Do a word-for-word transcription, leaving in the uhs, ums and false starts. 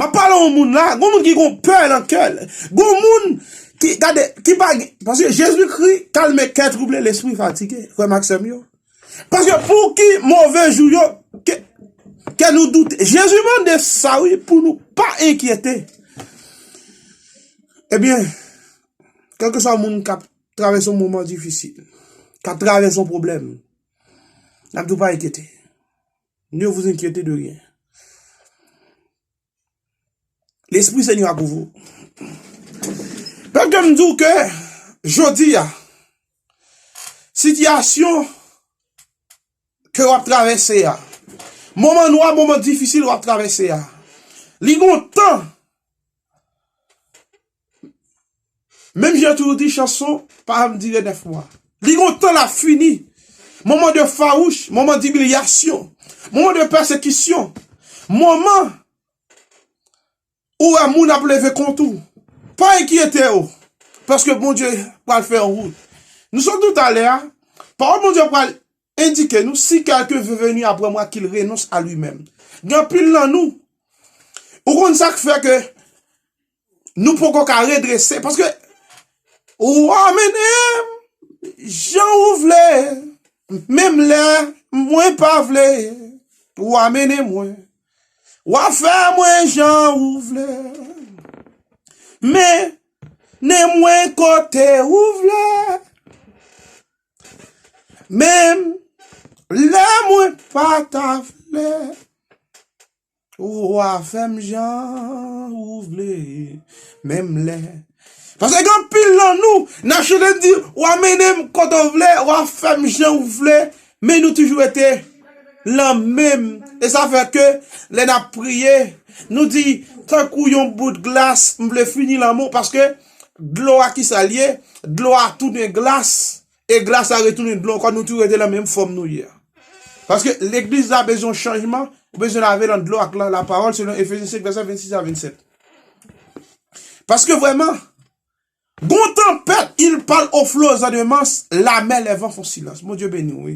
An palan yon moun la, gon moun ki gon pè nan kè l. Gon moun ki, gade, ki pa gen, paske Jezikri kalme kè twouble, lespri fatige, frè m ak sè m yo. Paske pou ki move jou yo, ke, ke nou doute. Jezi mande sa, wi, pou nou pa enkyete. Ebyen, kèlkeswa moun k ap travèse yon moman difisil, k ap travèse yon pwoblèm, n ap di w pa enkyete. Ne vous inquiétez de rien. Lespri Senyè a kouvri w. Pèp, ke m di w ke jodi a, sitiyasyon ke w ap travèse a, moman nwa, moman difisil w ap travèse a, li gon tan. Menm jan yo toujou di chanson pa janm dire nèf mwa. Li gon tan l ap fini. Moman de fawouch, moman dibilyasyon, moman de pèsekisyon, moman ou wè moun ap leve kont ou. Pa enkyete w, paske Bondye pral fè yon wout. Nou sot di w talè a, pawòl Bondye pral endike nou, si quelqu'un veut venir après moi, qu'il renonce à lui-même. Gen anpil nan nou, ou konn sa k fè ke nou poko ka redrese, paske ou a mennen m jan ou vle, menm lè mwen pa vle, ou a mennen mwen, ou a fè mwen jan ou vle, mennen mwen kote ou vle, menm lè mwen pa ta vle. Ou a fè m jan ou vle, menm lè. Paske gen anpil nan nou, n ap chante di, w a mennen m kote w vle, w a fè m jan ou vle, men nou toujou rete lan menm. E sa fè ke lè n ap priye, nou di, tankou yon bout glas, m vle fini lanmou, paske dlo a ki sa l ye? Dlo a tounen glas. E glas la retounen dlo ankò, nou toujou rete nan menm fòm nou ye a. Paske legliz la bezwen yon chanjman, ou bezwen lave nan dlo ak la, lapawòl, selon Efezyen senk, vèsè vennsis a vennsèt. Paske vrèman, gon tanpèt, il parle aux flots et aux vents, la mer, les vents font silence. Bondye beni w, wi.